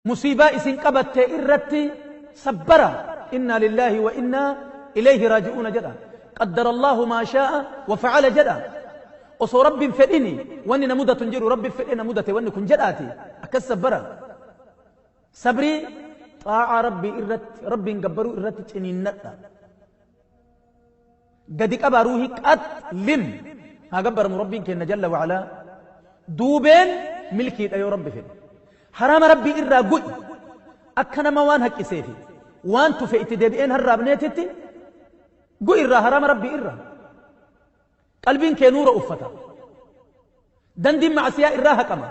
Musiibaa isin qabatte irratti sabbara. Innaa lillaahi wa innaa ilayhi raaji'uuna jedha. Qaddara Allaahu maa shaa'a wa fa'ala jedha. Osoo Rabbiin fedhini wanni na mudatu hin jiru, Rabbi fedhee na mudate wanni kun jedhaati akkas sabbara. Sabrii xaa'aa Rabbii irratti, Rabbiin gabbaruu irratti ciniinnadha. Gadi qabaa ruuhii qax lim haa gabbaramu Rabbiin keenna jalla wa'alaa. Duubeen milkiidha yoo Rabbi fedhe. Haraama Rabbii irraa gu'i. Akka nama waan haqqiseefi waan tufe itti deebi'een harraabneetitti gu'i irraa haraama Rabbii irraa. Qalbiin kee nuura uffata. Dandiin ma'asiyaa irraa haqama.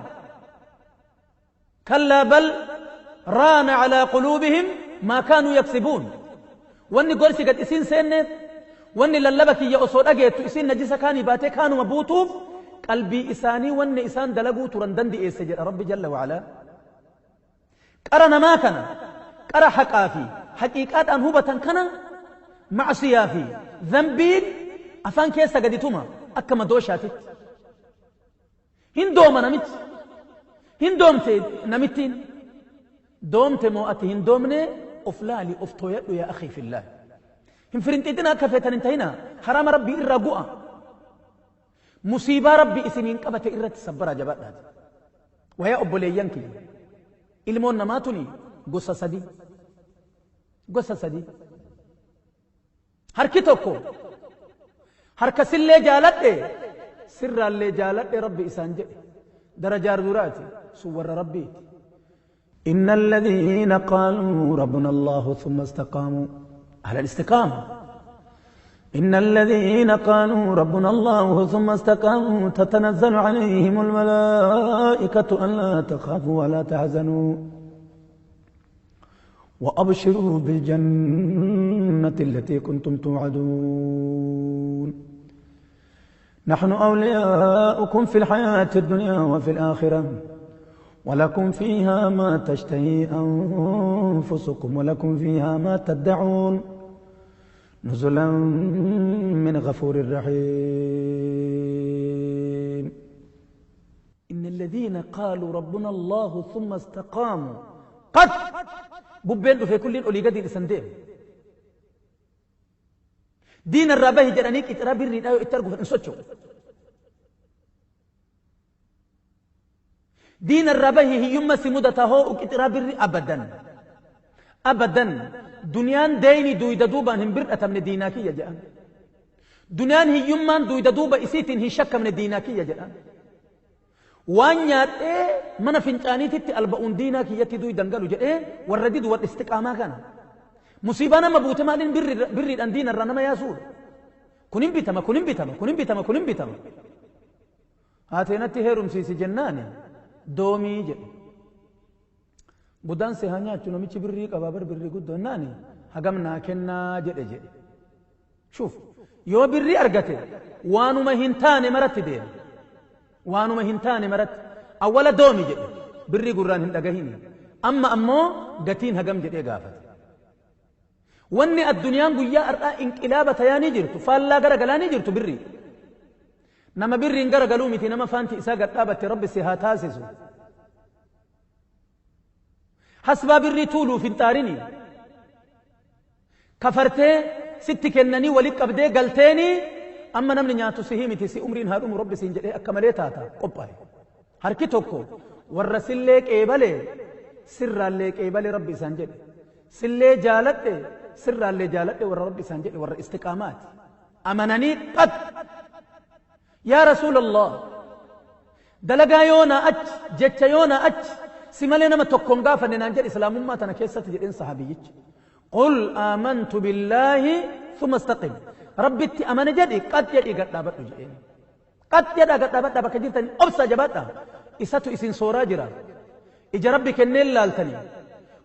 Kallaa bal raana calaa quluubihim maa kaanuu yaksibuun. Wanni gorsi gad isiin seenneef, wanni lallaba kiyya osoo dhageettu isiin najisa kaanii baatee kaanuma buutuuf qalbii isaanii wanni isaan dalaguu turan dandi'eesse jedha Rabbi jalla wa'alaa. Qara namaa kana, qara haqaa fi haqiiqaadhaan hubatan kana ma'asiyaa fi dhanbiin afaan keessa gadi tuma akka madooshaatitti. Hin dooma namichi. Hin doomte namittiin. Doomte moo ati hin doomne of laali of tooyadhu yaa akhii fillah. Hin firinxiixina akka feetan hin tahina haraama Rabbii irraa gu'a. Musiibaa Rabbi isiniin qabate irratti sabbaraa jabaadhaati. Wayaa obboleeyyan kiyya. Ilmoon namaa tuni gosa sadi. Gosa sadi. Harki tokko harka sillee jaaladhe sirraallee jaaladhe Rabbi isaan jedhe. Darajaa duraati sun warra Rabbiiti. إن الذين قالوا ربنا الله ثم استقاموا على الاستقامة. إن الذين قالوا ربنا الله ثم استقاموا تتنزل عليهم الملائكة ألا تخافوا ولا تحزنوا وأبشروا بالجنة التي كنتم توعدون. نحن أولياؤكم في الحياة الدنيا وفي الآخرة ولكم فيها ما تشتهي أنفسكم ولكم فيها ما تدعون نزلا من غفور رحيم. إن الذين قالوا ربنا الله ثم استقاموا قد ببين في كل أولي قد الإسندين دين الرابه جرانيك اترابي الرداء اترقوا في الانسوتشو دين الرابه هي يوم سمودته اترابي أبدا أبدا. دنيان ديني دويدا دوبا هم برأة من الديناكية جاء. دنيان هي يمان دويدا دوبا إسيتين هي شك من الديناكية جاء. وان يات إيه من فنجاني تتي ألبؤون ديناكية دويدا قالوا جاء إيه والرديد والاستقامة كان مصيبانا مبوتة مالين بري أن دين الرنما ياسور كنين بيتما كنين بيتما كنين بيتما كنين بيتما هاتينا تهيرم سيسي جناني دومي جاء. Budaan si haa nyaachuu namichi birrii qabaa bar birrii guddoo naani hagam naa kennaa jedhe jedhe. Shuuf yoo birrii argate waanuma hin taane maratti deema. Waanuma hin taane maratti awwala doomi jedhe birrii gurraan hin dhagahini. Amma ammoo gatiin hagam jedhee gaafate. Wanni addunyaan guyyaa har'aa inqilaaba tayaanii jirtu faallaa gara galaanii jirtu birrii. Nama birriin gara galuu miti nama faanti isaa gad dhaabatte Rabbi si haa taasisu. Hasbaa birrii tuuluuf hin xaarini. Kafartee sitti kennanii walitti qabdee galteeni amma namni nyaatu si himiti si umriin haa dhumu Rabbi siin jedhee akka malee taata qophaa'e. Harki tokko warra sillee qeebalee sirraallee qeebalee Rabbi isaan jedhe. Sillee jaaladhe sirraallee jaaladhe warra Rabbi isaan jedhe warra istiqaamaati. Amananii qad. Yaa Rasuulallah dalagaa yoonaa achi jecha yoonaa achi si malee nama tokkoon gaafanne naan jedhe islaamummaa tana keessatti jedheen sahaabiyyichi. Qul aamantu billaahi thumma istaqim. Rabbitti amane jedhi qad jedhi gad dhaabadhu jedheen. Qad jedhaa gad dhaabadhaa bakka jirtan obsa jabaadhaa. Isatu isin sooraa jira. Ija Rabbi kenneen laaltanii.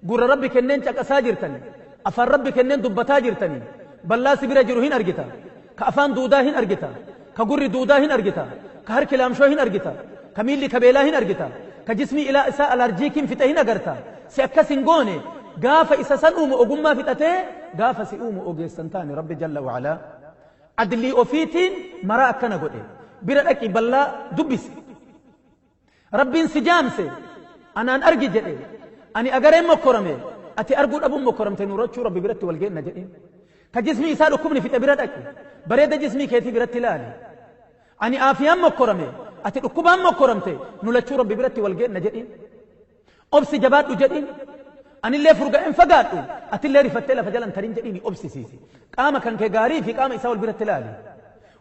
Gurra Rabbi kenneen caqasaa jirtanii. Afaan Rabbi kenneen dubbataa jirtanii. Ballaa si bira jiru hin argita. Ka afaan duudaa hin argita. Ka gurri duudaa hin argita. Ka harki laamshoo hin argita. Ka miilli kabeelaa hin argita. Ka jismii ilaa isaa alarjiikiin fixe hin agarta. Si akkas hin goone gaafa isa san uumu ogummaa fixatee gaafa si uumu ogeessan taane Rabbi jalla wa'alaa. Adlii ofiitiin maraa akkana godhe. Bira dhaqi ballaa dubbisi. Rabbiin si jaamse anaan argi jedhe. Ani agareen mokkorame ati arguu dhabuun mokkoramte nurachuu rabbi biratti wal geenna jedhiin. Ka jismii isaa dhukkubni fixe bira dhaqi, bareeda jismii keetii biratti ilaali. Ani aafiyaan mokkorame ati dhukkubaan mokkoramte nulachuu rabbi biratti wal geenna jedhiin. Obsi jabaadhu jedhiin. Anillee furga'een fagaadhu atillee rifattee lafa jalan tarin jedhiini obsisiisi. Qaama kan kee gaarii fi qaama isaa wal biratti ilaali.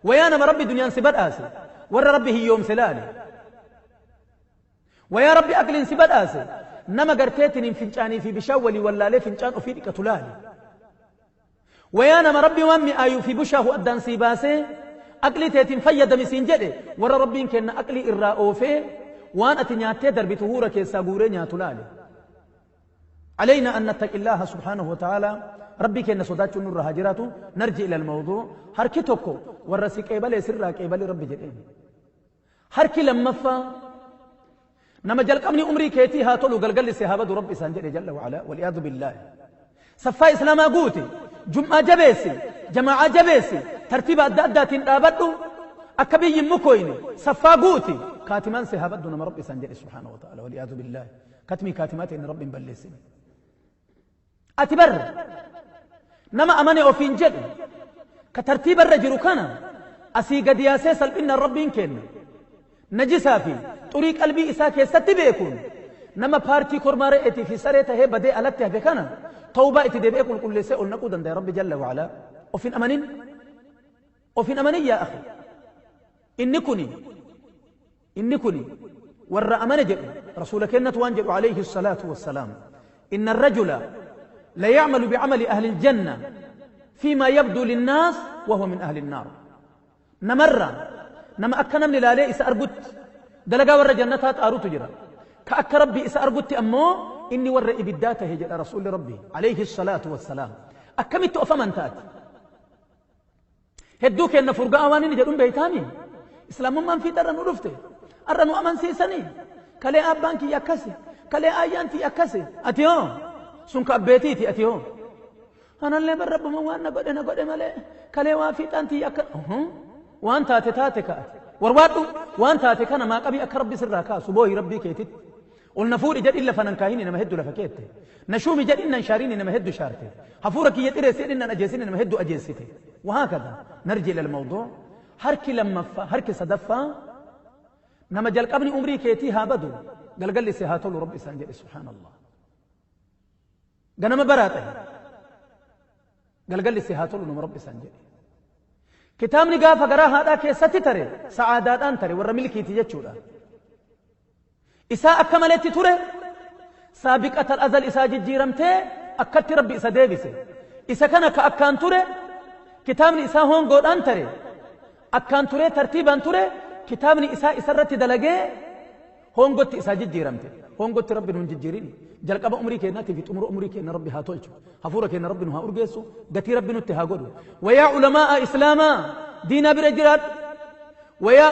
Wayaa nama rabbi duniyaan si badhaase warra rabbi hiyyoomse ilaali. Wayaa rabbi aqliin si badhaase nama garteetiin fincaanii fi bishaan walii wallaalee fincaan ofii dhiqatu laali. Wayaa nama rabbi waan mi'aayuu fi bushaahu addaan sii baasee aqlii teetiin fayyadami siin jedhe warra rabbiin kenna aqlii irraa oofee waan ati nyaattee darbitu huura keessaa guuree nyaatu laali. علينا أن نتقي الله سبحانه وتعالى. ربي كنا صداتش نور هاجراته. نرجع إلى الموضوع. هركي توكو ورسي قبل سر قبل ربي جدين. هركي لما فا نما جلقمني عمري كيتي هاتولو قلقل سهابد ربي سانجل جل وعلا والعياذ بالله. صفا إسلاما قوتي جمعة جبيسي جماعة جبيسي ترتيب أدى تنقابدو أكبي مكويني صفا قوتي كاتمان سهابد نما ربي سانجل سبحانه وتعالى والعياذ بالله. كتمي كاتمات إن ربي مبلسني. أتبر نما أماني أوفين جد كترتيب الرجل كان أسي قد ياسيس إن الرب كن نجسا في طريق قلبي إساك يستبيكون نما بارتي كرمارئتي في سريته بدي ألته بكنا توبة اتدبيكون كل سيء نقودا يا رب جل وعلا. وفين أمانين وفين أماني يا أخي إني كني ور أمان جد رسولك نتوان عليه الصلاة والسلام إن الرجل لا يعمل بعمل أهل الجنة فيما يبدو للناس وهو من أهل النار. نمر نما أكنا من الآلي إسا أرقت دلقا ور جنتات آرو تجرى كأك ربي إسا أرقت أمو إني ور إبداته جل رسول ربي عليه الصلاة والسلام. أكملت أفمن تات هدوك إن فرقاء وانين جدون بيتامي إسلام من في ترى نرفته أرنو أمن سيسني كلي أبانكي يكسي كلي آيانتي يكسي أتيو سنك أبيتيتي أتيو أنا اللي برب ما وانا قد أنا قد مالي كلي وافيت أنتي يك وأنت تتاتك ورواتو وأنت تكنا ما قبي أكرب سرك سبوي ربي كيتت والنفور جد إلا فننكاهين إنما هدو لفكيت نشومي جد إن شارين إنما هدو شارتي حفورك يترسين إن أجيسين إنما هدو أجيستي وهكذا. نرجع إلى الموضوع. هركي لما هركي صدفة نما جل قبني عمري كيتي هابدو قال قال لي سهاتول ربي سانجل سبحان الله قنما براته قال قال لي سهاتول ربي سانجل كتابني قافة قراها هذا كيستي تري سعادات أنتري ورا ملكي تجتشولا إساء أكملتي تري سابقة الأزل إساء جيرمتي أكدت ربي إساء ديبسي إساء كان كأكان تري كتابني إساء هون قول أنتري أكان تري ترتيبا تري كتابني إساء إسرتي دلقي هون قلت إساء جيرمتي هون قلت ربي نون جيريني جلق أبا أمري كيناتي في تمر أمري كين ربي هاتولشو هفورة كين ربي نها أرجسو قتي ربي نتها قدو. ويا علماء إسلاما دينا برجرات ويا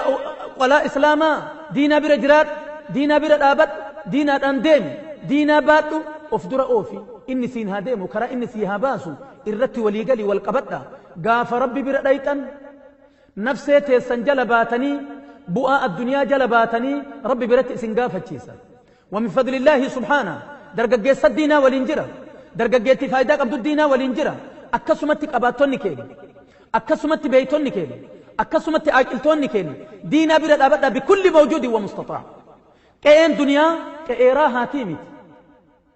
ولا إسلاما دينا برجرات دينا برد دينا أندم دينا باتو أفدر أوفي إني سين هادم وكرا إني سيها باسو الرت وليقلي والقبطة قاف ربي برأيتن نفسي تسنجل باتني بؤاء الدنيا جل باتني ربي برت سنقافة تشيسا. ومن فضل الله سبحانه درجة الدينا والإنجرة درجة فايدة قبض الدينا والإنجرة أكسمتك أباتوني كيني أكسمت بيتوني كيني أكسمت عائلتوني كيني دينا برد أبدا بكل موجود ومستطاع. كأن دنيا كإيراها تيمت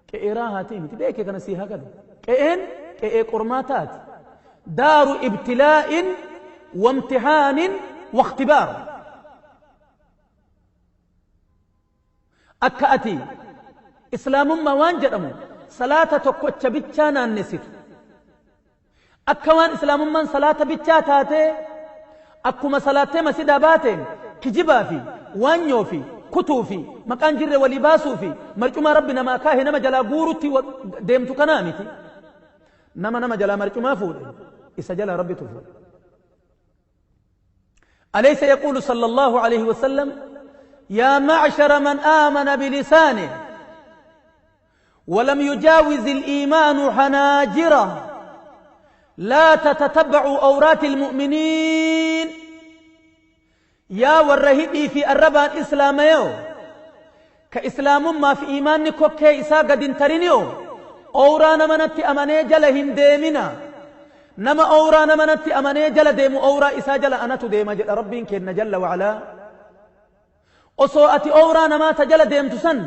كإيراها تيمت بيك كان سيها كذا كأن كأي قرماتات دار ابتلاء وامتحان واختبار. أكأتي إسلام ما وانجرمو صلاة تقوتش بيتشانا النسيت أكوان إسلام من صلاة بيتشاتاتي أكما صلاة مسيدة باتين كجبا في وانيو في كتو في مكان جر ولباسو في مرجوما ربنا ما كاهي نما جلا غورتي وديمتو كنامتي نما نما جلا مرجوما فول إسا جلا ربي تفول. أليس يقول صلى الله عليه وسلم يا معشر من آمن بلسانه ولم يجاوز الإيمان حناجره لا تتتبعوا أورات المؤمنين يا والرهيبي في الربان إسلاميو Ka islaamummaa fi iimaanni kokkee isaa gad hin tarinio owraa nama natti amanee jala hin deemina. Nama owraa nama natti amanee jala deemu owraa isaa jala anatu deema jedha Rabbiin keenna jalla wa'alaa. Osoo ati owraa namaa ta jala deemtu san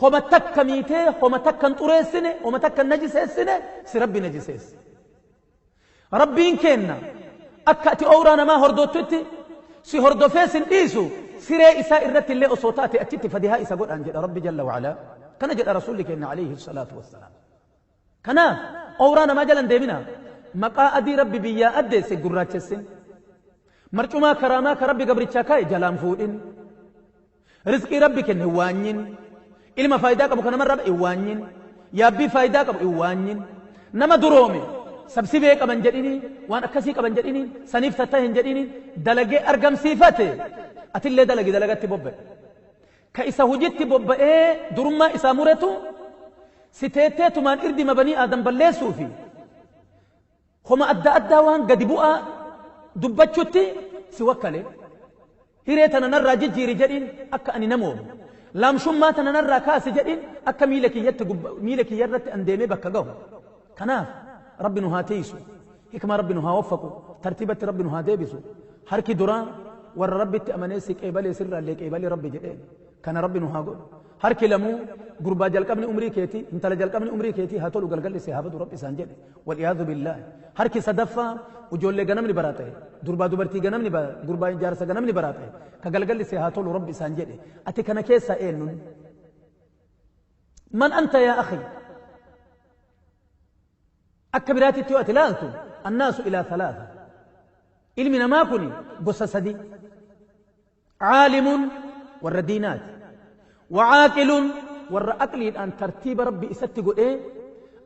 homa takka miitee homa takka hin xureessine homa takka hin najiseessine si Rabbi najiseesse. Rabbiin keenna akka ati owraa namaa hordottutti si hordofee sin dhiisu siree isaa irratti illee osoo taate achitti fadihaa isa godhaan jedha Rabbi jalla wa'alaa. Kana jedha Rasuulli keenna alayhi salaatu wassalaam. Kanaaf owraa namaa jala hin deemina. Maqaa adii Rabbi biyyaa addeesse gurraachessin. Marcumaa karaamaa ka Rabbi gabrichaa kaa'e jalaan fuudhin. Rizqii Rabbi kenne hin waanyin. Ilma faayidaa qabu ka namarraa hin waanyin. Yaabbii faayidaa qabu hin waanyin. Nama duroome sabsibee qaban jedhini waan akkasii qaban jedhini saniif tatta hin jedhini dalagee argamsiifate atillee dalagi dalagatti bobba'e. Ka isa hujitti bobba'ee durummaa isaa muretu si teetteetumaan irdima banii aadam balleessuufi homa adda addaa waan gadi bu'aa dubbachutti si wakkale. Hiree tana narraa jijjiiri jedhiin akka ani namoomu. Laamshummaa tana narraa kaasi jedhiin akka miila kiyyatti miila kiyya irratti an deemee bakka gahu. Kanaaf Rabbi nu haa tiisu. Hikmaa Rabbi nu haa waffaqu. Tartiibatti Rabbi nu haa deebisu. Harki duraa warra Rabbitti amanee si qeebalee sirraallee qeebalee Rabbi jedheen. Kana Rabbi nu haa godhu. Harki lamuu gurbaa jalqabni umrii keetii intala jalqabni umrii keetii haa tolu galgalli si haa badu Rabbi isaan jedhe. Wal'iyaadhu billaahi. Harki sadaffaa ijoollee ganamni baraa ta'e durbaa dubartii ganamni gurbaa jaarsa ganamni baraa ta'e ka galgalli si haa tolu Rabbi isaan jedhe. Ati kana keessaa eenyuun? Man anta yaa akhi? Akka biraatitti yoo ati ilaaltu annaasu ilaa thalaatha. Ilmi namaa kun gosa sadi. Caalimuun warra diinaati. Wacaaqiluun warra aqliidhaan tartiiba Rabbi isatti godhee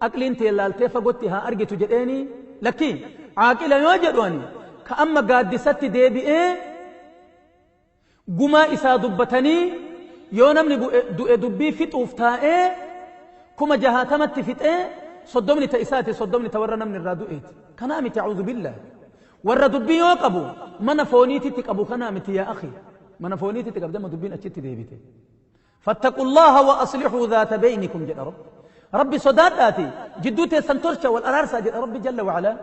aqliin tee laaltee fagootti haa argitu jedheeni lakkii caaqila yoo jedhu ani ka amma gaaddisatti deebi'ee gumaa isaa dubbatanii yoo namni du'e dubbii fixuuf taa'ee 60,000tti fixee 30 ta isaati 30 ta warra namni irraa du'eeti. Kanaa miti a'uudhu billah. Warra dubbii yoo qabu mana fooniititti qabu kanaa miti yaa akhi. Mana fooniititti qabdama dubbiin achitti deebite. Fattaqullaha wa aslihuu dhaata beeynikum jedha Rabbi. Rabbi sodaadhaati jidduu teessan tolcha wal araarsaa jedha Rabbi jalla wa'alaa.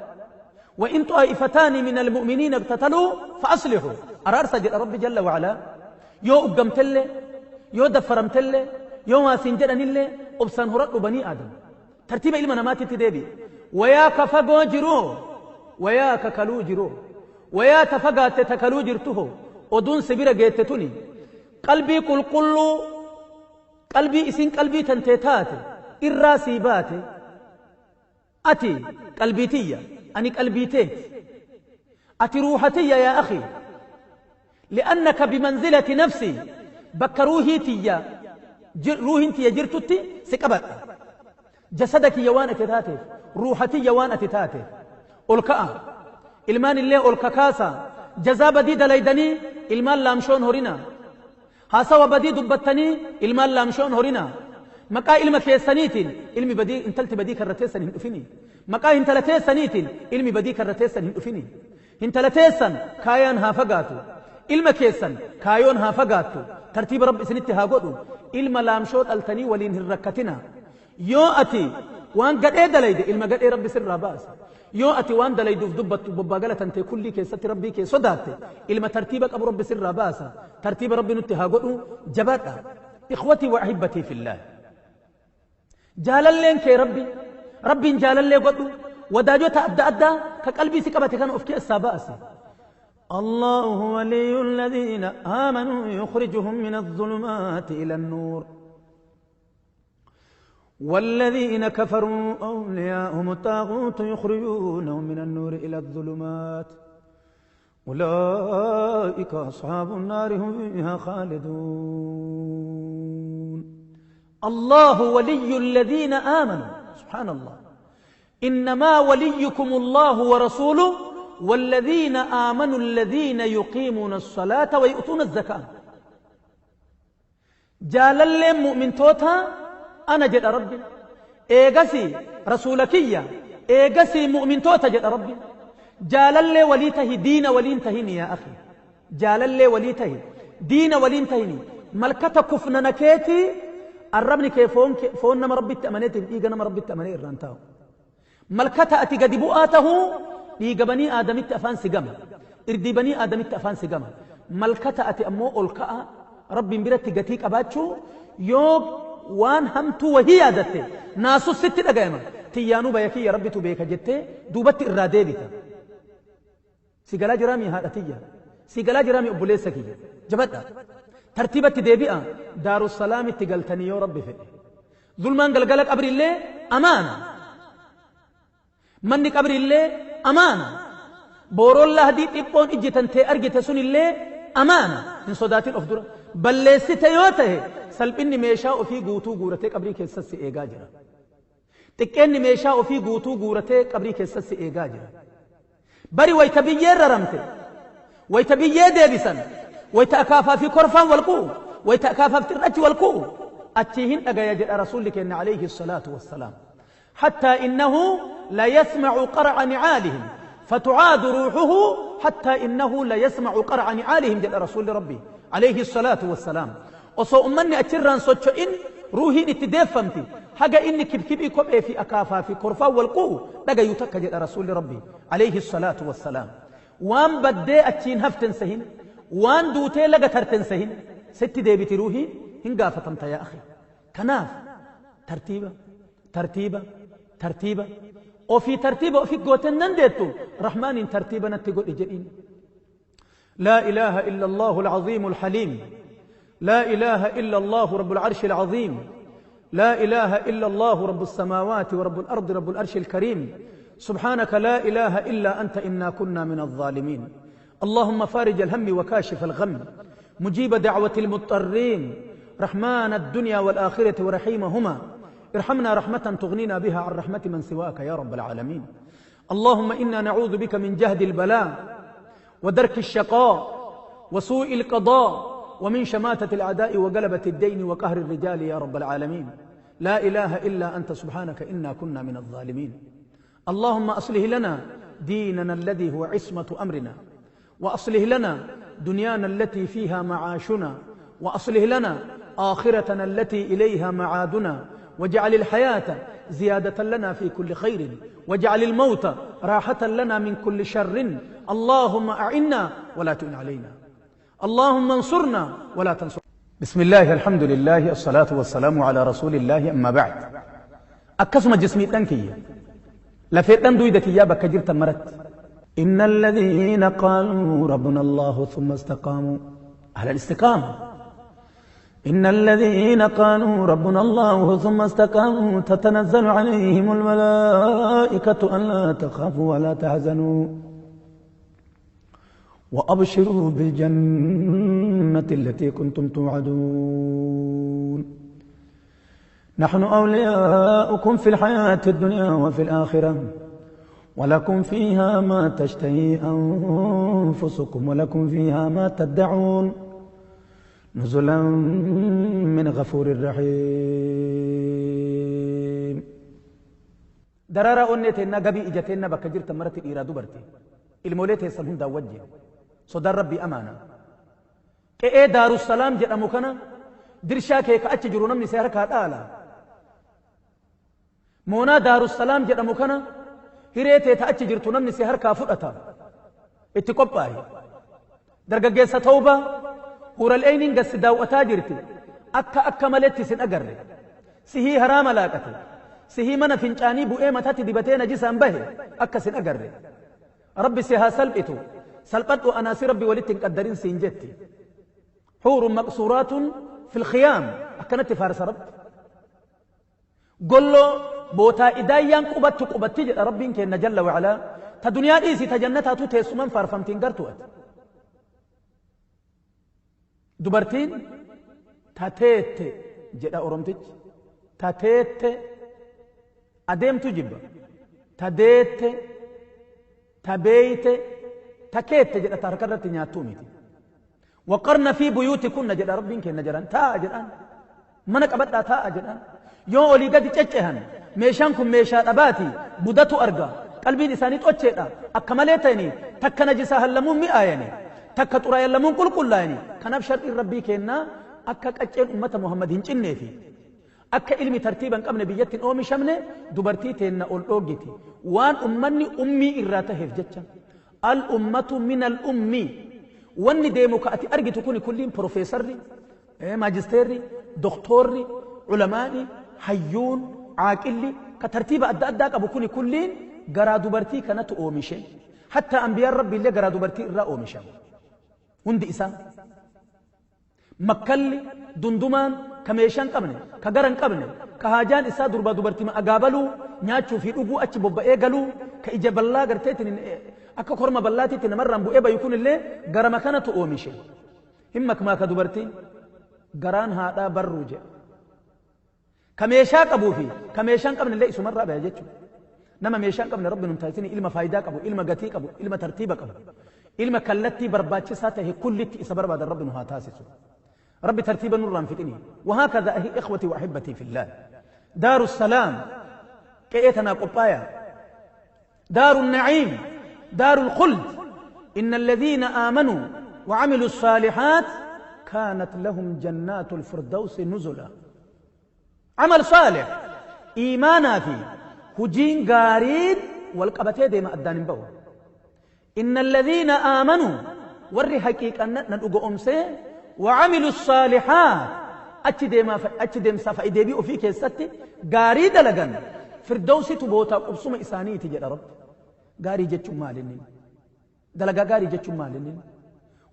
وإن طائفتان من المؤمنين اقتتلوا فأصلحوا أرارسا جل ربي جل وعلا يو أقمتلي يو دفرمتلي يو ما سنجدني أبسان هرد بني آدم ترتيب إلما نماتي تدبي ويا كفقو جرو ويا ككلو جرو ويا تفقات تكلو جرته ودون سبيرة جيتتوني قلبي قل قلو قلبي إسين قلبي تنتيتات الراسي باتي أتي قلبيتية أني قلبيتيت أتي روحتي يا أخي لأنك بمنزلة نفسي بك روحيتي روحيتي جرتتي سكبت جسدك يوان أتتاتي روحتي يوان أتتاتي ألقاء إلمان اللي ألقى كاسا جزا بدي دليدني إلمان لامشون هورينا هاسوا بدي دبتني إلمان لامشون هورينا مقا إلما كيسانيتين إلمي بدي انتلت بدي كرتيسن هندفني مقا انتلتيسانيتين إلمي بدي كرتيسن هندفني انتلتيسن كايان هافقاتو إلما كيسن كايون هافقاتو ترتيب رب سنتي هاقودو إلما لامشوت التني ولين هركتنا يو أتي وان قد إيه دليد إلما قد إيه ربي سر باس يو أتي وان دليد في دبت بباقلة أنت كل كي ست ربي كي صدات إلما ترتيبك أبو ربي سر باس ترتيب ربي نتي هاقودو جباتا إخوتي وأحبتي في الله جاللين كي ربي ربي جاللين قدو وداجوتا أدى أدى كقلبي سكبتي كان أفكي الساباسي الله ولي الذين آمنوا يخرجهم من الظلمات إلى النور والذين كفروا أولياءهم الطاغوت يخرجونهم من النور إلى الظلمات أولئك أصحاب النار هم فيها خالدون. الله ولي الذين آمنوا سبحان الله إنما وليكم الله ورسوله والذين آمنوا الذين يقيمون الصلاة ويؤتون الزكاة. جالل مؤمن توتا أنا جد ربي إيغسي رسولكية إيغسي مؤمن توتا جد ربي جالل وليته دين ولينتهني يا أخي جالل وليته دين ولينتهني Malkata kufnana keetii arrabni kee foon nama Rabbitti amaneetiif dhiiga nama Rabbitti amanee irraan taa'u. Malkata ati gadi bu'aa tahuu dhiiga banii Aadamitti afaan si gama. Irdii banii Aadamitti afaan si gama. Malkata ati ammoo ol ka'a Rabbiin biratti gatii qabaachuu yoo waan hamtuu wahii yaadatte naasus sitti dhagayama. Tiyyaanuu baya kiyya Rabbitu beeka jettee duubatti irraa deebita. Si galaa jiraamii haadha tiyya? Si galaa jiraamii obboleessa kiyya? Jabadha. Tartiibatti deebi'a Daarussalaamitti galtanii yoo Rabbi fedhe. Zulmaan galgala qabriillee amaana. Manni qabriillee amaana. Booroon lahdii dhiphoon ijji tantee argite sunillee amaana. Hin sodaatin of dura. Balleessite yoo tahe salphinni meeshaa ofii guutuu guuratee qabrii keessatti si eegaa jira. Xiqqeenni meeshaa ofii guutuu guuratee qabrii keessatti si eegaa jira. Bari wayta biyyeen raramte, wayta biyyee deebisan, wayta akaafaa fi korfaan wal qu'u, wayta akaafaa fi xirrachi wal qu'u, achii hin dhagaya jedha Rasuulli keenna alayhi salaatu wassalaam. Hattaa innahu la yasma'u qar'a ni'aalihim fatu'aadu ruuhuhu hattaa innahu la yasma'u qar'a ni'aalihim jedha Rasuulli Rabbii alayhi salaatu wassalaam. Osoo ummanni achirraan socho'in ruuhiin itti deeffamti haga inni kibkibii kophee fi akaafaa fi korfaan wal qu'u dhagayu takka jedha Rasuulli Rabbii alayhi salaatu wassalaam. Waan baddee achiin haften sehin, waan duutee laga tarten sehin, sitti deebiti ruuhiin hin gaafatamta yaa akhi. Kanaaf tartiiba, tartiiba, tartiiba, ofii tartiiba ofi gooten dandeettu Rahmaaniin tartiiba natti godhi jedhiin. لا إله إلا الله العظيم الحليم لا إله إلا الله رب العرش العظيم لا إله إلا الله رب السماوات ورب الأرض رب العرش الكريم سبحانك لا إله إلا أنت إنا كنا من الظالمين اللهم فارج الهم وكاشف الغم مجيب دعوة المضطرين رحمن الدنيا والآخرة ورحيمهما ارحمنا رحمة تغنينا بها عن رحمة من سواك يا رب العالمين اللهم إنا نعوذ بك من جهد البلاء ودرك الشقاء وسوء القضاء ومن شماتة الأعداء وغلبة الدين وقهر الرجال يا رب العالمين لا إله إلا أنت سبحانك إنا كنا من الظالمين اللهم أصلح لنا ديننا الذي هو عصمة أمرنا وأصلح لنا دنيانا التي فيها معاشنا وأصلح لنا آخرتنا التي إليها معادنا واجعل الحياة زيادة لنا في كل خير واجعل الموت راحة لنا من كل شر اللهم أعنا ولا تعن علينا اللهم انصرنا ولا تنصر. بسم الله الحمد لله الصلاة والسلام على رسول الله أما بعد. أكسم جسمي تنكي لفيتن دويدك يا بك جرت مرت. إن الذين قالوا ربنا الله ثم استقاموا على الاستقامة. إن الذين قالوا ربنا الله ثم استقاموا تتنزل عليهم الملائكة ألا تخافوا ولا تحزنوا وأبشروا بالجنة التي كنتم توعدون. نحن أولياؤكم في الحياة الدنيا وفي الآخرة ولكم فيها ما تشتهي أنفسكم ولكم فيها ما تدعون نزلا من غفور رحيم. درارة أنتنا قبي إجتنا بكجرت مرت إيرادو برتي الموليت يسلهم دا وجه صدر ربي أمانة كإيه دار السلام جد أمكنا درشا كيك أتجرون من سيرك هذا مونا دار السلام جد أمكنا هريت تأتجرتون من سيرك فرقة اتقبّاي درجة جيسة توبة هور العينين قس داو أتاجرتي أكا أكا ملتي سن أجري سهي هرام لاقتي سهي من فنجاني بوئي متاتي دبتين جسام به أكا سن أجري ربي سها سلبتو سلبتو أنا سي ربي ولدتن قدرين سينجتي حور مقصورات في الخيام أكنت فارس رب قل له بوتا إدايان قبت قبت ربي كأن جل وعلا تدنيا إيسي تجنتها تتسمن فارفمتين قرتوت dubartiin tateette jedha Oromtichi. Tateette adeemtu jibba. Tadeette, tabeeyte, takeette jedha ta harka irratti nyaattuu miti. Waqarna fi buyuutikunna jedha Rabbiin kenna jedhan taa'a jedhan. Mana qabadhaa taa'a jedhan. Yoo olii gadi ceccehan meeshaan kun meeshaa dhabaati budatu arga. Qalbiin isaanii xocheedha. Akka malee ta'anii takka najisaa hallamuun mi'aayani. Takka xuraayan lamuun qulqullaa'ani. Kanaaf shar'iin Rabbii kennaa Akka qacceen ummata Muhammad hin cinneefi akka ilmi tartiiba hin qabne biyyatti hin oomishamne dubartii teenna ol dhoogiti. Waan ummanni ummii irraa taheef jecha. Al ummatu min al ummii. Wanni deemu ka ati argitu kuni kulliin profeesarri, maajisteerri, doktoorri, culamaani, hayyuun, caaqilli ka tartiiba adda addaa qabu kuni kulliin garaa dubartii kanatu oomishe. Hatta anbiyaan Rabbi illee garaa dubartii irraa oomishan. Hundi isaa. Makkalli dundumaan ka meeshaa hin qabne, ka gara hin qabne, ka haajaan isaa durbaa dubartima agaabaluu, nyaachuu fi dhuguu achi bobba'ee galuu, ka ija ballaa garteetiin akka korma ballaatiitti namarraan bu'ee bayu kunillee garama kanatu oomishe. Hin makmaaka dubartiin garaan haadhaa barruu jedha. Ka meeshaa qabuu fi ka meeshaa hin qabne illee isumarraa baya jechuudha. Nama meeshaa hin qabne Rabbi nun taasisini ilma faayidaa qabu, ilma gatii qabu, ilma tartiiba qabu, ilma kallattii barbaachisaa tahe kullitti isa barbaadan Rabbi nu haa taasisu. Rabbi tartiiba nurraa hin fixini. Wahaakadha ahi ikhwatii wa ahibbatii fillah. Daaru salaam qe'ee tanaa qophaaya. Daaru na'iim, daaru khuld. Inna alladhiina aamanuu wa amilu saalihaat kaanat lahum jannaatul firdawsi nuzula. Amal saalih iimaanaa fi hujiin gaariin wal qabatee deema addaan hin ba'u. Inna alladhiina aamanuu warri haqiiqan na dhugoomsee wa amilu saalihaat achi deemaa achi deemsaa fa'i deebii ofii keessatti gaarii dalagan firdawsitu bootaa qubsuma isaaniiti jedha Rabbi. Gaarii jechuun maali inni? Dalagaa gaarii jechuun maali inni?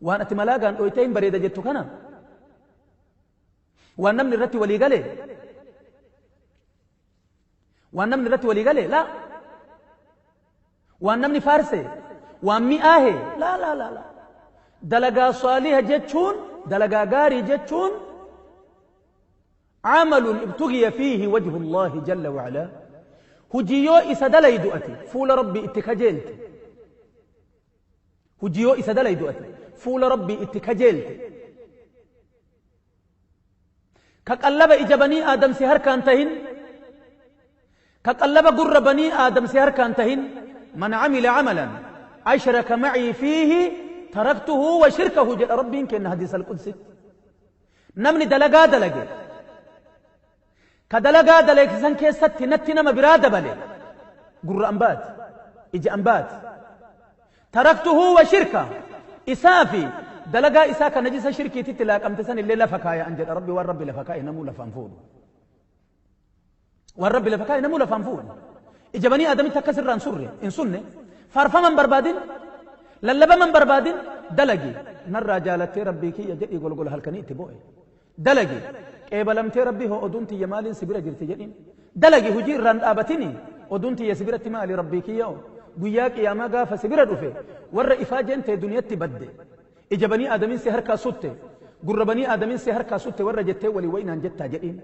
Waan ati malaagaan dhoytee hin bareeda jettu kana waan namni irratti walii gale waan namni irratti walii gale laa waan namni faarse waan mi'aahe laa laa laa laa dalagaa saaliha jechuun dalagaa gaarii jechuun camalun ibtugiya fiihi wajhu Allaahi jalla wa'alaa hujii yoo isa dalaydu ati fuula Rabbii itti kajeelte hujii yoo isa dalaydu ati fuula Rabbii itti kajeelte ka qallaba ija banii aadam si harkaan tahin ka qallaba gurra banii aadam si harkaan tahin man camila camalan ashraka macii fiihi taraktuhu wa shirkahu jedha Rabbiin kenna hadiisa alqudsitti. Namni dalagaa dalage ka dalagaa dalagsisan keessatti natti nama biraa dabale gurra ambaati ija ambaati taraktuhu wa shirka isaa fi dalagaa isaa ka najisa shirkiititti laaqamte san illee lafa kaaya an jedha Rabbi. Waan Rabbi lafa kaa'e namuu lafaan fuudhu. Waan Rabbi lafa kaa'e namuu lafaan fuudhu. Ija banii aadamitti akkas irraa hin surre hin sunne faarfaman barbaadin lallabaman barbaadin dalagi narraa jaalattee Rabbii kiyya jedhii golgola halkanii itti boo'e. Dalagi qeebalamtee Rabbii hoo oduun tiyya maaliin si bira jirti jedhiin. Dalagi hujii irraan dhaabatini oduun tiyya si biratti maali Rabbii kiyya oo guyyaa qiyaamaa gaafa si bira dhufe warra ifaajeen tee duniyatti badde ija banii aadamiin si harkaa sutte gurra banii aadamiin si harkaa sutte warra jettee walii wayinaan jettaa jedhiin.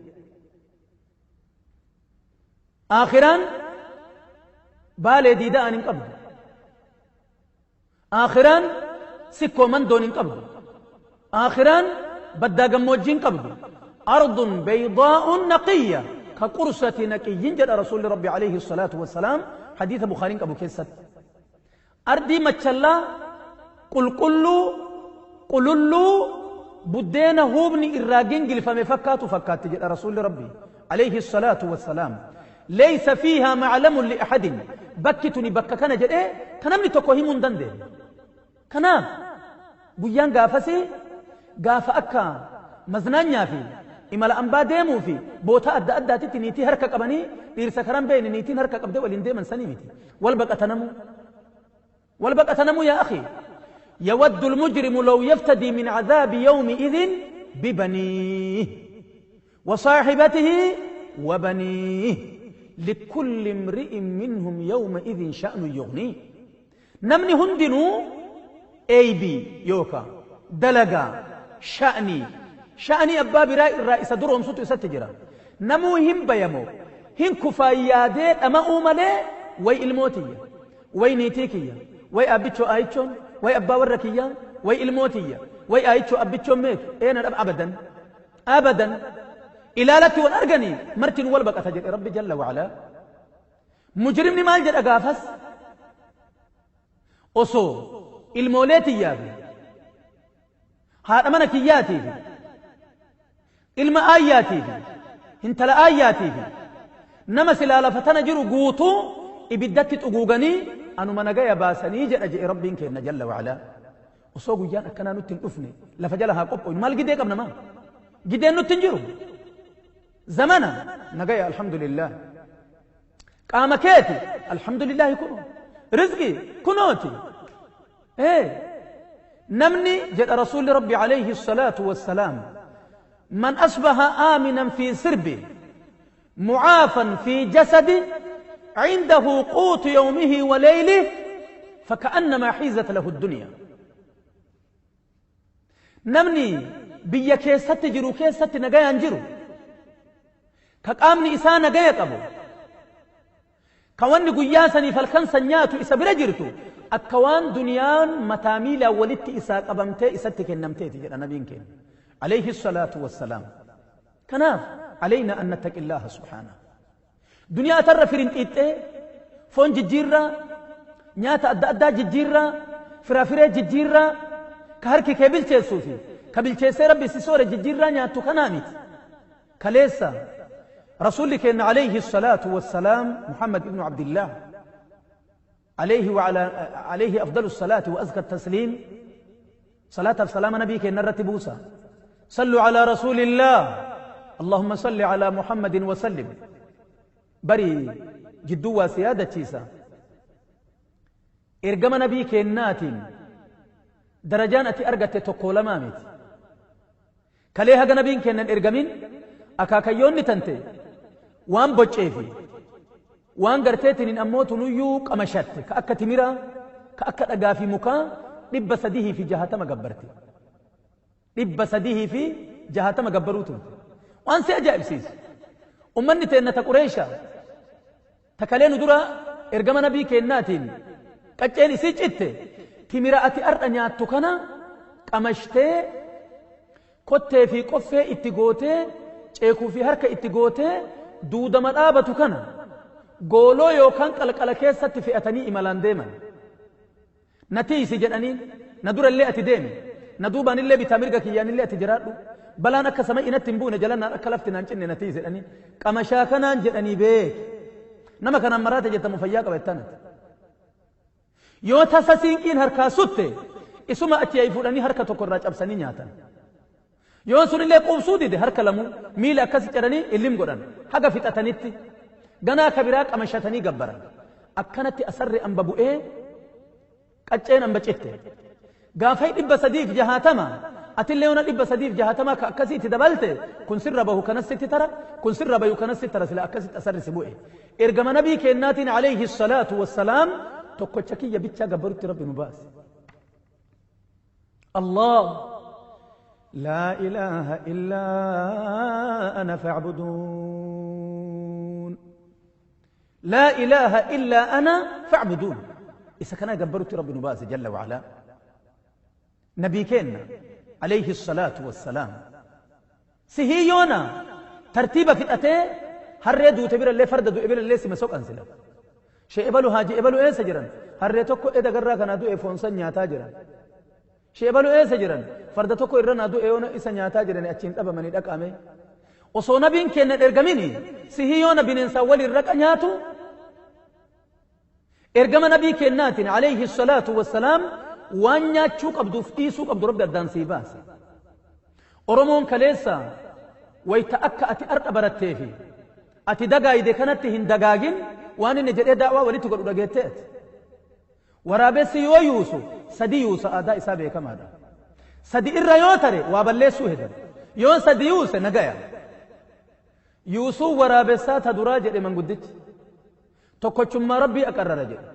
Aakhiraan baalee diida'aan hin qabdu. Aakhiraan sikkoo mandoon hin qabdu. Aakhiraan baddaa gammoojjii hin qabdu. Ardun baydaa'un naqiyya ka qursati naqiyyin jedha Rasuulli Rabbi alayhi salaatu wassalaam hadiisa Bukhaariin qabu keessatti. Ardii machallaa qulqulluu qululluu buddeena huubni irraa gingilfame fakkaatu fakkaatti jedha Rasuulli Rabbi alayhi salaatu wassalaam. Laysa fiihaa maclamun li ahadin bakki tuni bakka kana jedhee ka namni tokko himuu hin dandeenye. Kanaaf guyyaan gaafasii gaafa akka maznaanyaa fi imala ambaa deemuu fi bootaa adda addaatitti niitii harka qabanii dhiirsa karan beeyne niitiin harka qabdee waliin deeman sanii miti. Wal baqatanamuu. Wal baqatanamuu yaa akhi. يود المجرم لو يفتدي من عذاب يومئذ ببنيه وصاحبته وبنيه لكل امرئ منهم يومئذ شأن يغنيه. Namni hundinuu eeybii yookaan dalagaa sha'nii sha'nii abbaa biraa irraa isa duroomsutu isatti jira. Namuu hin bayamoo hin kufaayyaadee dhama'uu malee way ilmoo tiyya way niitii kiyya way abbichoo aayichoon way abbaa warra kiyyaa way ilmoo tiyya way aayichoo abbichoon meetu eena dhab abadan abadan ilaalatti wal arganii martiin wal baqata jedhe Rabbi jalla wa'alaa. Mujrimni maal jedha gaafas? Osoo ilmoolee tiyyaa fi haadha mana kiyyaatii fi Ilma aayyaatii fi intala aayyaatii fi nama silaa lafa tana jiru guutuu ibiddatti xuguuganii anuma nagaya baasanii jedha je'e Rabbiin keenna jalla wa'alaa. Osoo guyyaan akkanaa nutti hin dhufne lafa jala haa qophooynu. Maal gidee qabna maa? Gideen nutti hin jiru. Zamana nagaya alhamdulillah. Qaama keeti alhamdulillah kunoo. Rizqii kunooti. Ee namni jedha Rasuulli Rabbi alayhi salaatu wassalaam man asbaha aaminan fi sirbi mucaafan fi jasadi عنده قوت يومه وليله فكأنما حيزت له الدنيا. Namni biyya keessatti jiru keessatti nagayaan jiru ka qaamni isaa nagaya qabu ka wanni guyyaa saniif halkan san nyaatu isa bira jirtu akka waan duniyaan mataa miilaa walitti isaa qabamtee isatti kennamteeti jedha nabiin keenya alayhi salaatu wassalaam. Kanaaf alaynaa an nattaqi illaaha subhaanahu. Duniyaa tarra firinxiixxee foon jijjiirraa nyaata adda addaa jijjiirraa firaafiree jijjiirraa ka harki kee bilcheessuu fi ka bilcheessee Rabbi si soore jijjiirraa nyaattu kanaa miti. Kaleessa Rasuulli keenya alayhi salaatu wassalaam Muhammad ibnu Abdillah alayhi wa ala alayhi afdalu salaati wa azka tasliim salaataaf salaama nabii keenya irratti buusa. Sallu ala rasuulillah Allahumma salli ala Muhammadin wa sallim. Bari jidduu waa si yaadachiisa. Ergama nabii kennaatiin darajaan ati argatte tokko lamaa miti. Kalee haga nabiin kennan ergamin akaakayyoonni tante waan bocceefi waan garteetiniin ammoo tunuyyuu qamashatte ka akka timiraa ka akka dhagaa fi mukaa 360 gabbarte. 360 gabbaruu turte. Waan si ajaa'ibsiisu. Ummanni teenna ta Qureesha ta kalee nu dura ergama nabii kennaatiin qacceen isii citte timira ati ardha nyaattu kana qamashtee kottee fi qoffee itti gootee ceekuu fi harka itti gootee duudama dhaabatu kana gooloo yookaan qalqala keessatti fe'atanii imalaan deeman. Na tiisi jedhaniin na durallee ati deemi na duubaanillee bitaa mirga kiyyaanillee ati jiraadhu balaan akka sama inatti hin buune jalannaan akka lafti naan cinne na tiisi jedhanii qamashaa kanaan jedhanii beeki. Nama kanaan maraate jettamu fayyaa qaba jettaan ati. Yoo tasa siinqiin harkaa sutte isuma achi yaa'ii fuudhanii harka tokko irraa cabsanii nyaatan. Yoo sunillee quubsuu dide harka lamuu miila akkasi ciranii illim godhan haga fixatanitti ganaa kabiraa qamashatanii gabbaran. Akkanatti asarri amba bu'ee qacceen amba citte. Gaafai 360 atillee yoona 360 ka akkasiitti dabalte kun sirra bahu kanas sitti tara kun sirra bahu kanas sitti tara sila akkasitti asarri si bu'e. Ergama nabii kennaatiin alayhi salaatu wassalaam tokkocha kiyya bichaa gabbarutti Rabbi nu baase. Allah laa ilaaha illaa ana fa'buduun. Laa ilaaha illaa ana fa'buduun. Isa kana gabbarutti Rabbi nu baase jalla wa'alaa. Nabii keenna alayhi salaatu wassalaam. Sihii yoona tartiiba fixatee harree duute birallee farda du'e birallee sima soqan sila. Sheebalu haaji ebalu eessa jiran? Harree tokko eda garraa kanaa du'e foonsan nyaataa jiran. Sheebalu eessa jiran? Farda tokko irra naa du'e yoona isa nyaataa jiran achiin dhabamanii dhaqame. Osoo nabiin kenna ergamini sihii yoona bineensaa waliin raqa nyaatu ergama nabii kennaatiin alayhi salaatu wassalaam waan nyaachuu qabduuf dhiisuu qabdu Rabbi addaan sii baase. Oromoon kaleessa wayta akka ati ardha baratteefi ati dagaayide kanatti hin dagaagin waan inni jedhee daawaa walitti godhu dhageettee ati. Waraabessi yoo yuusu sadi yuusa aadaa isaa beekamaadha. Sadi irra yoo tare waa balleessuu hedan. Yoo sadi yuuse nagaya. Yuusuu waraabessaa ta duraa jedhe manguddichi. Tokkochummaa Rabbii aqarrara jedhe.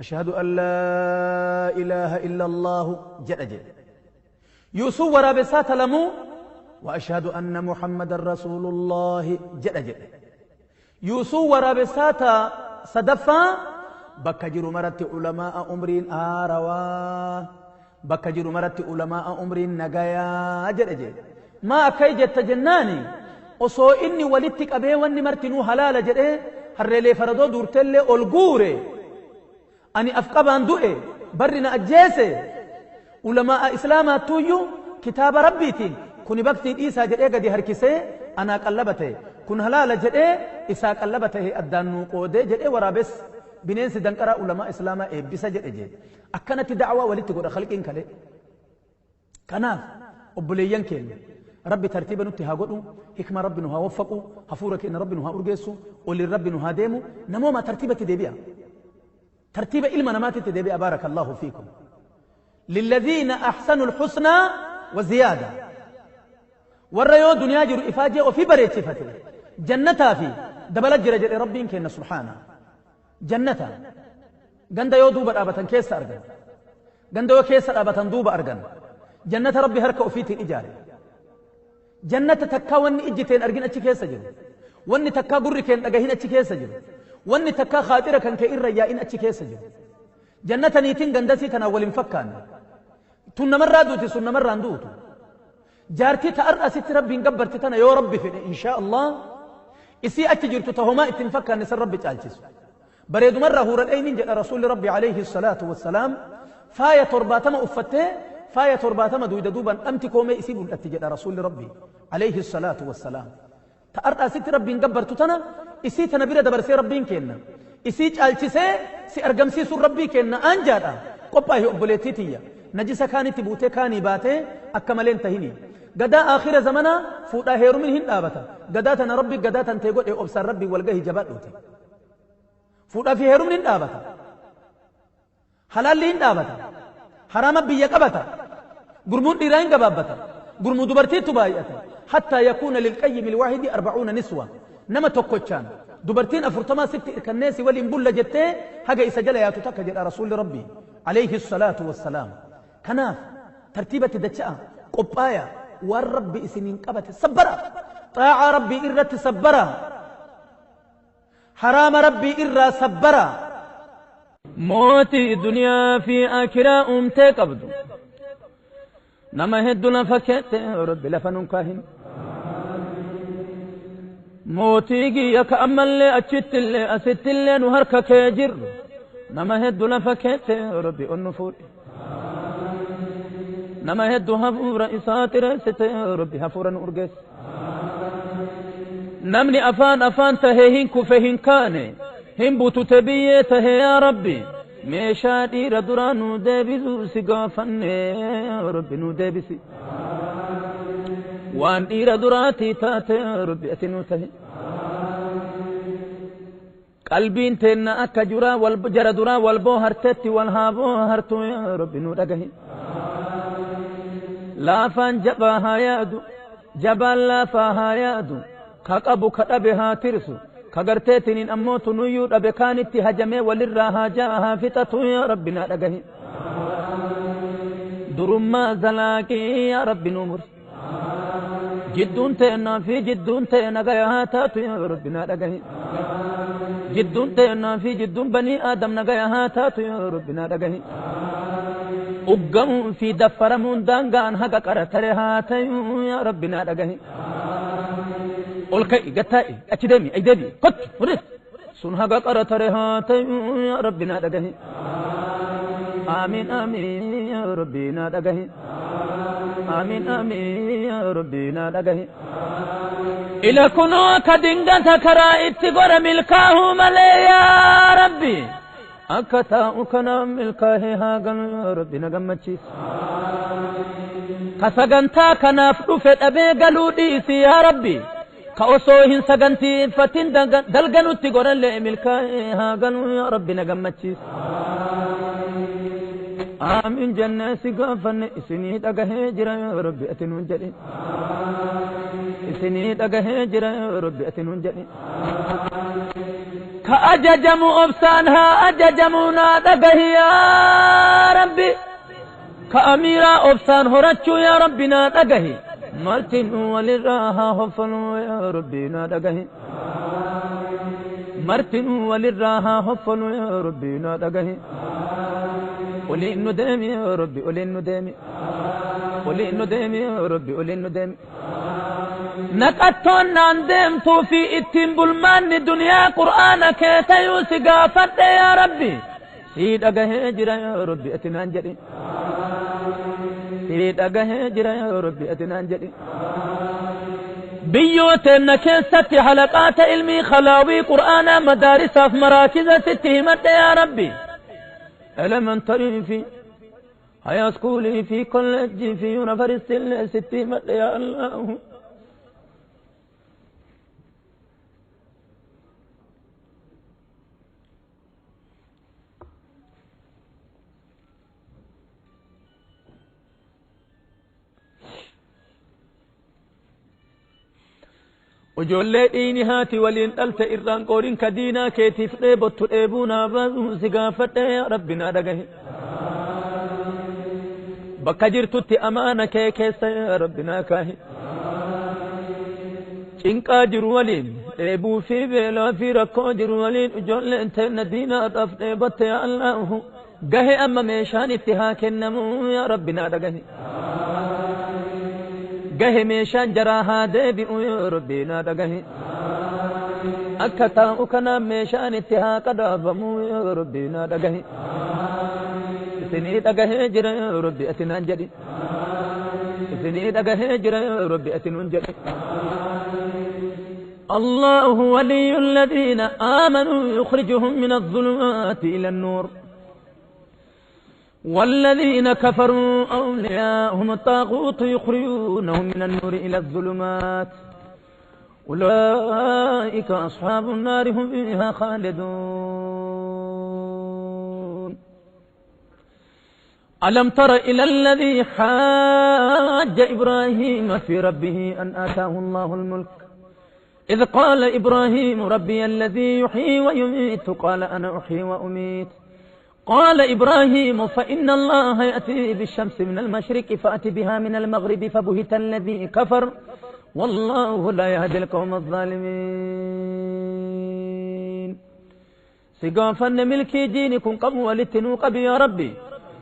Ashhadu an laa ilaaha illa Allaahu jedha jedhe. Yuusuu waraabessaa ta lamuu wa ashhadu anna Muhammadan rasuulullaahi jedha jedhe. Yuusuu waraabessaa ta sadaffaa bakka jiru maratti ulamaa'a umriin aarawaa bakka jiru maratti ulamaa'a umriin nagayaa jedhe jedhe. Maa akkai jetta jennaani osoo inni walitti qabee wanni martinuu halaala jedhee harreelee faradoo duurtellee ol guure ani afqabaan du'e barri na ajjeese ulamaa'a islaamaattuyyuu kitaaba rabbiitiin Kuni baktii dhiisaa jedhee gadi harkisee anaa qallaba ta'e. Kun halaala jedhee isaa qallaba ta'e addaan nuu qoodee jedhee waraabes bineensi danqaraa ulamaa islaamaa eebbisa jedhe jee. Akkanatti da'awaa walitti godha khalqiin kalee. Kanaaf obboleeyyan keenya Rabbi tartiiba nutti haa godhu, hikma Rabbi nu haa waffaqu, hafuura keenya Rabbi nu haa urgeessu, oliin Rabbi nu haa deemu, namooma tartiibatti deebi'a. Tartiiba ilma namaatitti deebi'a baarakallahu fiikum. Lilladhiina ahsanu alhusnaa wa ziyaada. Warra yoo duniyaa jiru ifaajee ofii bareechifate jannataa fi dabala jira jedhe Rabbiin keenya subhaana. Jannata ganda yoo duuba dhaabatan keessa argan. Ganda yoo keessa dhaabatan duuba argan. Jannata Rabbi harka ofiitiin ijaare. Jannata takkaa wanni ijji teen argin achi keessa jiru. Wanni takkaa gurri keen dhagahin achi keessa jiru. Wanni takkaa khaaxira kan kee irra yaa'in achi keessa jiru. Jannata niitiin gandasii tanaan wal hin fakkaanne. Tun namarraa duuti sun namarraan duutu. Jaartii ta har'a asitti Rabbiin gabbarti tana yoo Rabbi fedhe inshaa Allah isii achi jirtu ta homaa itti hin fakkaanne san Rabbi caalchisu. Bareedumarraa huuradhayniin jedha Rasuulli Rabbi alayhi salaatu wassalaam faaya 70 uffattee faaya 70 duyda duubaan dhamti koomee isii mul'atti jedha Rasuulli Rabbi alayhi salaatu wassalaam. Ta har'a asitti Rabbiin gabbartu tana isii tana bira dabarsee Rabbiin kenna. Isii caalchisee si argamsiisuun Rabbii kenna aanjaadha. Qophaahi obboleettii tiyya. Najisa kaanitti buutee kaanii baatee akka malee hin tahini. Gadaa aakhira zamanaa fuudhaa heerumin hin dhaabata. Gadaa tana Rabbi gadaa tan tee godhe obsaan Rabbiin walgahi jabaadhuuti. Fuudhaa fi heerumni hin dhaabata. Halaalli hin dhaabata. Haraama biyya qabata. Gurmuun dhiiraa hin gabaabbata. Gurmuu dubartiitu baay'ata. Hattaa yakuuna lilqayyimi alwaahidi arba'uuna niswa. Nama tokkochaan dubartiin 40 sitti irkannee si waliin bulla jettee haga isa jala yaatu takka jedha Rasuulli Rabbii alayhi salaatu wassalaam. Kanaaf tartiibatti dacha'a qophaaya waan Rabbi isiniin qabate sabbara. Xaa'aa Rabbii irratti sabbara. Haraama Rabbii irraa sabbara. Mootii duniyaa fi akiraa uumtee qabdu. Nama heddu lafa keette Rabbi lafa nun kaahin. Mootii kiyya ka ammallee achittillee asittillee nu harka kee jirru. Nama heddu lafa keette Rabbi ol nu fuudhe. Nama heddu hafuura isaa xireessite Rabbi hafuura nu urgeesse. Namni afaan afaan tahee hin kufe hin kaane hin butute biyyee tahe yaa Rabbi meeshaa dhiira duraa nu deebisuu si gaafanne yaa Rabbi nu deebisi. Waan dhiira duraatii taate yaa Rabbi ati nu tahe. Qalbiin teenna akka juraa wal jara duraa wal boohartetti wal haa boohartu yaa Rabbi nu dhagahi. Laafaan jabaa haa yaadu, jabaan laafaa haa yaadu, ka qabu ka dhabe haa tirsu, ka garteetiniin ammoo tunuyyuu dhabe kaanitti hajamee walirraa haa jaa haa fixatu yaa Rabbi naa dhagahi. Durummaa zalaaqii yaa Rabbi nu mursi. Jidduun teennaa fi jidduun tee nagaya haa taatu yaa Rabbi naa dhagahi. Jidduun teennaa fi jidduun banii Aadam nagaya haa taatu yaa Rabbi naa dhagahi. Uggamuun fi daffaramuun daangaan haga qara tare haa ta'u yaa Rabbi naa dhagahi. Ol ka'i gattaa'i achi deemi ay deebi kottu fudhis sun haga qara tare haa ta'u yaa Rabbi naa dhagahi. Amiin amiin yaa Rabbi naa dhagahi. Amiin amiin yaa Rabbi naa dhagahi. Ila kunoo akka dingata karaa itti godha milkaahuu malee yaa Rabbi. Akka taa'u kanaan milkaahee haa galu yaa Rabbi na gammachiisi. Ka sagantaa kanaaf dhufe dhabee galuu dhiisi yaa Rabbi. Ka osoo hin sagantiifatin dalganutti godhallee milkaa'ee haa galu yaa Rabbi na gammachiisi. Aamin jennee si gaafanne isinii dhagahee jira yaa Rabbi ati nuun jedhi. Isinii dhagahee jira yaa Rabbi ati nuun jedhi. Ka ajajamu obsaan haa ajajamu naa dhagahi yaa Rabbi. Ka amiiraa obsaan horachuu yaa Rabbi naa dhagahi. Martinuu walirraa haa hoffaluu yaa Rabbi naa dhagahi. Martinuu walirraa haa hoffaluu yaa Rabbi naa dhagahi. Oliin nu deemi yaa Rabbi oliin nu deemi. Oliin nu deemi yaa Rabbi oliin nu deemi. Naqattoon naan deemtuu fi ittiin bulmaanni duniyaa qur'aana kee tayuu si gaafadhe yaa Rabbi. Sii dhagahee jira yaa Rabbi ati naan jedhi. Sii dhagahee jira yaa Rabbi ati naan jedhi. Biyyooteenna keessatti halaqaata ilmii khalaawii qur'aanaa madaarisaaf maraakiza sitti himadhe yaa Rabbi. Elementary fi high school fi college fi university illee sitti himadhe yaa Allah. Ijoollee dhiini haati waliin dhalte irraan qooriin ka diinaa keetiif dheebottu dheebuu naa baasuu si gaafadhe yaa Rabbi naa dhagahe. Bakka jirtutti amaana kee keessa yaa Rabbi naa kaahi. Cinqaa jiru waliin dheebuu fi beelaa fi rakkoo jiru waliin ijoolleen teenna diinaadhaaf dheebotte yaa Allahu. Gahe amma meeshaan itti haa kennamu yaa Rabbi naa dhagahe. Gahe meeshaan jaraa haa deebi'u yaa Rabbi naa dhagahe. Akka taa'u kanaan meeshaan itti haa qadaafamu yaa Rabbi naa dhagahe. Isinii dhagahee jira yaa Rabbi ati naan jedhi. Isinii dhagahee jira yaa Rabbi ati nuun jedhi. الله ولي الذين آمنوا يخرجهم من الظلمات إلى النور والذين كفروا أولياءهم الطاغوت يخرجونهم من النور إلى الظلمات أولئك أصحاب النار هم فيها خالدون. ألم تر إلى الذي حاج إبراهيم في ربه أن آتاه الله الملك إذ قال إبراهيم ربي الذي يحيي ويميت قال أنا أحيي وأميت قال إبراهيم فإن الله يأتي بالشمس من المشرق فأت بها من المغرب فبهت الذي كفر والله لا يهدي القوم الظالمين. سقافن ملكي دينكم قبل ولتنوق يا ربي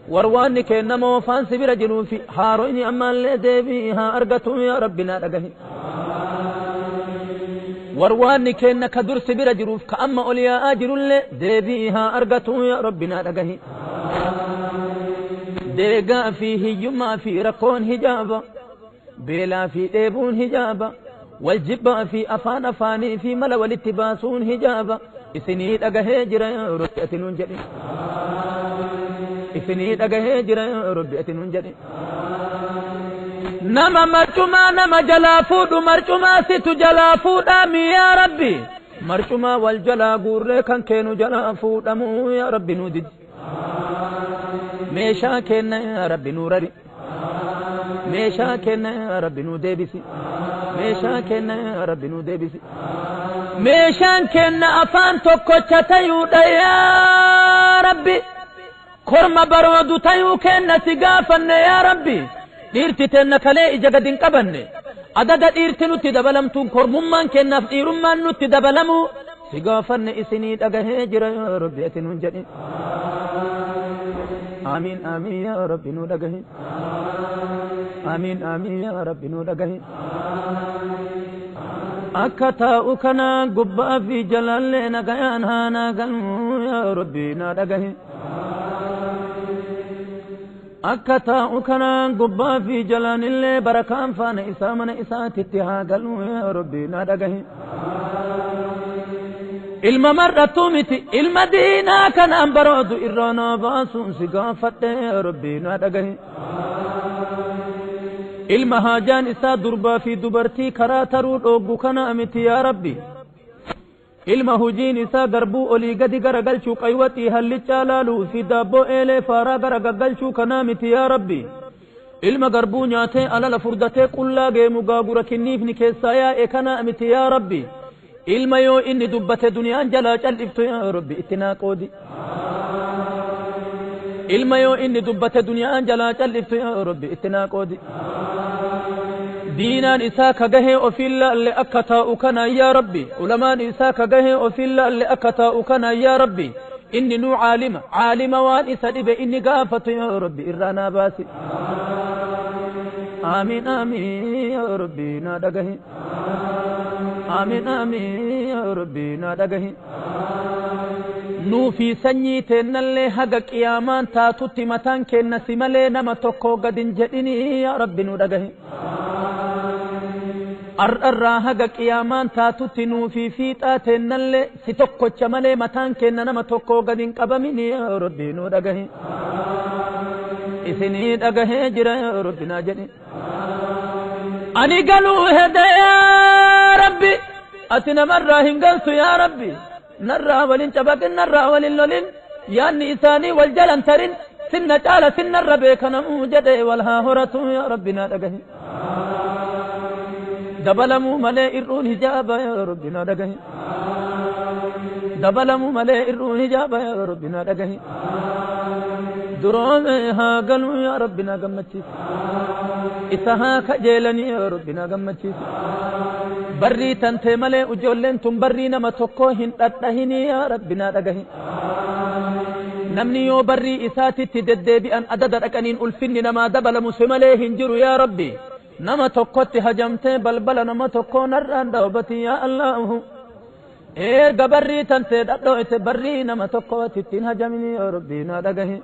ورواني كإنما وفان سبيل في حاروني أما اللي ديبيها أرقتهم يا ربي لا رقهي warwaanni keenna ka dursi bira jiruuf ka amma ol yaa'aa jirullee deebii haa argatu yaa Rabbi naa dhagahi. Deegaa fi hiyyummaa fi rakkoon hijaaba, beelaa fi dheebuun hijaaba, wal jibbaa fi afaan afaanii fi mala walitti baasuun hijaaba. Isinii dhagahee jira yaa Rabbi ati nuun jedhi. Isinii dhagahee jira yaa Rabbi ati nuun jedhi. Nama marcumaa nama jalaa fuudhu marcumaa situ jalaa fuudhaami yaa Rabbi. Marcumaa wal jalaa guurree kan keenu jalaa fuudhamuu yaa Rabbi nuu didi. Meeshaa keenna yaa Rabbi nuu rari. Meeshaa keenna yaa Rabbi nuu deebisi. Meeshaa keenna yaa Rabbi nuu deebisi. Meeshaan keenna afaan tokkocha tayuudha yaa Rabbi. Korma baroodu tayuu keenna si gaafanne yaa Rabbi. Dhiirti teenna kalee ija gadi hin qabanne adada dhiirti nutti dabalamtuun kormummaan kennaaf dhiirummaan nutti dabalamu si gaafanne isinii dhagahee jira yaa Rabbi ati nuun jedhi. Amiin amiin yaa Rabbi nuu dhagahi. Amiin amiin yaa Rabbi nuu dhagahi. Akka taa'u kanaan gubbaa fi jalaallee nagayaan haa naa galmuu yaa Rabbi naa dhagahi. Akka taa'u kanaan gubbaa fi jalaan illee barakaan faana isaa mana isaatitti haa galu yaa Rabbi naa dhagahi. Ilma mar'atu miti ilma diinaa kanaan baroodu irraa naa baasuun si gaafadhe yaa Rabbi naa dhagahi. Ilma haajaan isaa durbaa fi dubartii karaa taruu dhooggu kana miti yaa Rabbi. Ilma hujiin isaa garbuu olii gadi garagalchuu qaywaxii hallichaa laaluu fi daabboo eelee faaraa garagaggalchuu kanaa miti yaa Rabbi. Ilma garbuu nyaatee alala furdatee qullaa geemu gaagura kinniifni keessaa yaa'e kanaa miti yaa Rabbi. Ilma yoo inni dubbate duniyaan jalaa cal'iftu yaa Rabbi itti naa qoodi. Ilma yoo inni dubbate duniyaan jalaa cal'iftu yaa Rabbi itti naa qoodi. Diinaan isaa ka gahee ofiin laalle akka taa'u kana yaa Rabbi. Ulamaan isaa ka gahee ofiin laalle akka taa'u kana yaa Rabbi. Inni nuu caalima caalima waan isa dhibe inni gaafatu yaa Rabbi irraa naa baasi. Amiin amiin yaa Rabbi naa dhagahi. Amiin amiin yaa Rabbi naa dhagahi. Nuufi sanyii teennallee haga qiyaamaan taatutti mataan keenna si malee nama tokko gad hin jedhinii, yaa Rabbi nu dhagahi. Ar'arraa haga qiyaamaan taatutti nuufi fiixaa teennallee si tokkocha malee mataan keenna nama tokko gad hin qabaminii, yaa Rabbi nu dhagahi. Isinii dhagahee jira, yaa Rabbi naa jedhi. Ani galuu hede, yaa Rabbi, ati namarraa hin galtu. Yaa Rabbi, narraa walin cabaqin, narraa walin lolin, yaanni isaanii wal jalan tarin, sinna caala sinnarra beekanamuu jedhe wal haa horatu. Yaa Rabbi naa dhagahi. Dabalamuu malee irruun hijaaba, yaa Rabbi naa dhagahi. Dabalamuu malee irruun hijaaba, yaa Rabbi naa dhagahi. Duroome haa galuu, yaa Rabbi naa gammachiisi. Isa haa kajeelanii, yaa Rabbi naa gammachiisi. Barrii tantee malee ijoolleen tun barrii nama tokko hin dhadhahinii, yaa Rabbi naa dhagahi. Namni yoo barrii isaatitti deddeebi'an adada dhaqaniin ulfinni namaa dabalamu si malee hin jiru. Yaa Rabbi, nama tokkotti hajamtee balbala nama tokkoo narraan dhaabati, yaa Allahu. Erga barrii tantee dhadhooyte barrii nama tokkotti ittiin hajamini, yaa Rabbi naa dhagahi.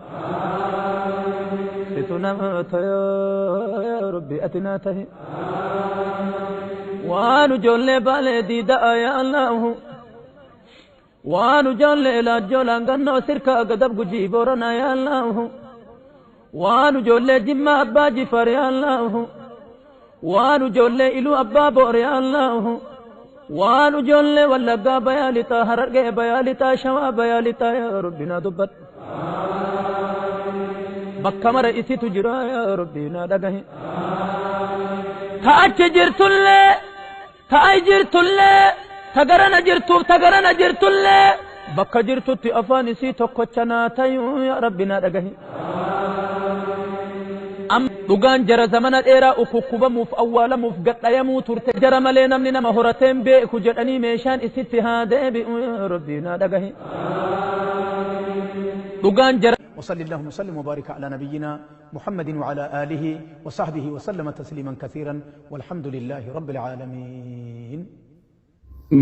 Situ nama yaa Rabbi, ati naa tahi. Waan ijoollee Baalee diida'a, yaa Allahu, waan ijoollee Laajjoo, Laangannoo, Sirkaa, Gadab, Gujii, Booranaa, yaa Allahu, waan ijoollee Jimmaa, Abbaa Jifaar, yaa Allahu, waan ijoollee Iluu Abbaa Boor, yaa Allahu, waan ijoollee Wallaggaa, Bayaa, Lixaa, Harargee, Bayaa, Lixaa, Shawaa, Bayaa, Lixaa, yaa Rabbi naa dubbadhu. Bakka mara isitu jira, yaa Rabbi naa dhagahi. Ta achi jirtullee, ta ay jirtullee, ta garana jirtuuf ta garana jirtullee, bakka jirtutti afaan isii tokkocha naa tayuu, yaa Rabbi naa dhagahi. Dhugaan jara zamana dheeraa ukukkubamuuf, awwaalamuuf, gadhayamuu turte, jara malee namni nama horateen beeku jedhanii meeshaan isitti haa deebi'u, yaa Rabbi naa dhagahi. Dhugaan jara وصل اللهم وسلم وبارك على نبينا محمد وعلى آله وصحبه وسلم تسليما كثيرا، والحمد لله رب العالمين.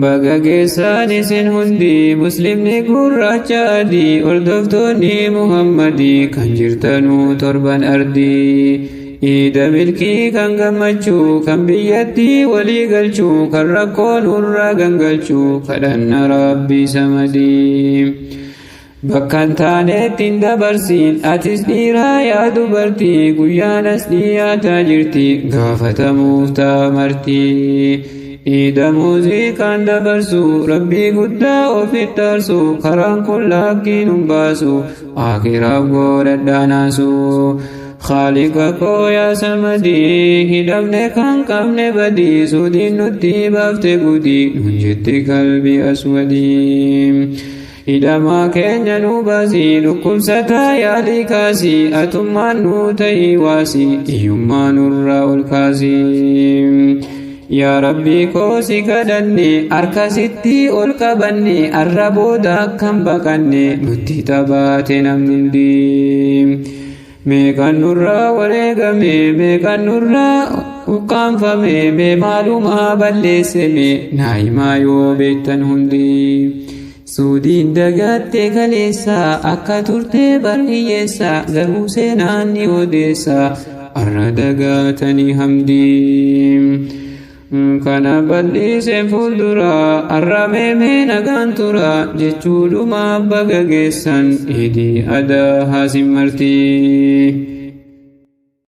Baga geessaan isin hundi, muslimni gurraacha adii, hordoftoonni Muhammadii kan jirtanuu torban ardii. Iida milkii kan gammachuu, kan biyyattii walii galchuu, kan rakkoo nurraa gangalchuu kadhanna Rabbii samadii. Bakka hin taanetti hin dabarsiin, atis dhiiraa yaa dubartii, guyyaan as dhiyaataa jirti, gaafatamuuf taamarti. Iida muuziqaan dabarsu, Rabbii guddaa ofitti aarsu, karaan kun laakkiin hin baasu, akiraaf godhadhaa naasu. Khaliqa koo yaa samadii, hidhamne kan qabne badii, suudiin nutti baafte gudii, nun jetti qalbii aswadii. Hidhamaa keenya nu baasii, dhukkubsataa yaalii kaasii, atummaan nu ta'ii waasii, hiyyummaa nurraa ol kaasii. Yaa Rabbii koo si kadhanne, harkasitti ol qabanne, arra booda akkam baqanne, nutti taphaate namni hundi. Meeqan nurraa wareegame, meeqan nurraa ukkaanfame, mee maalumaa balleesseme, naa himaa yoo beektan hundi. Suudiin dagattee kaleessa akka turte bar hiyyeessa, garuu seenaan ni odeessa, arra dagaatanii hamdii. Kana bal'iseen fuuldura arra meemee nagaan tura jechuudhuma, baga geessan Iidii Adaa haasin martii.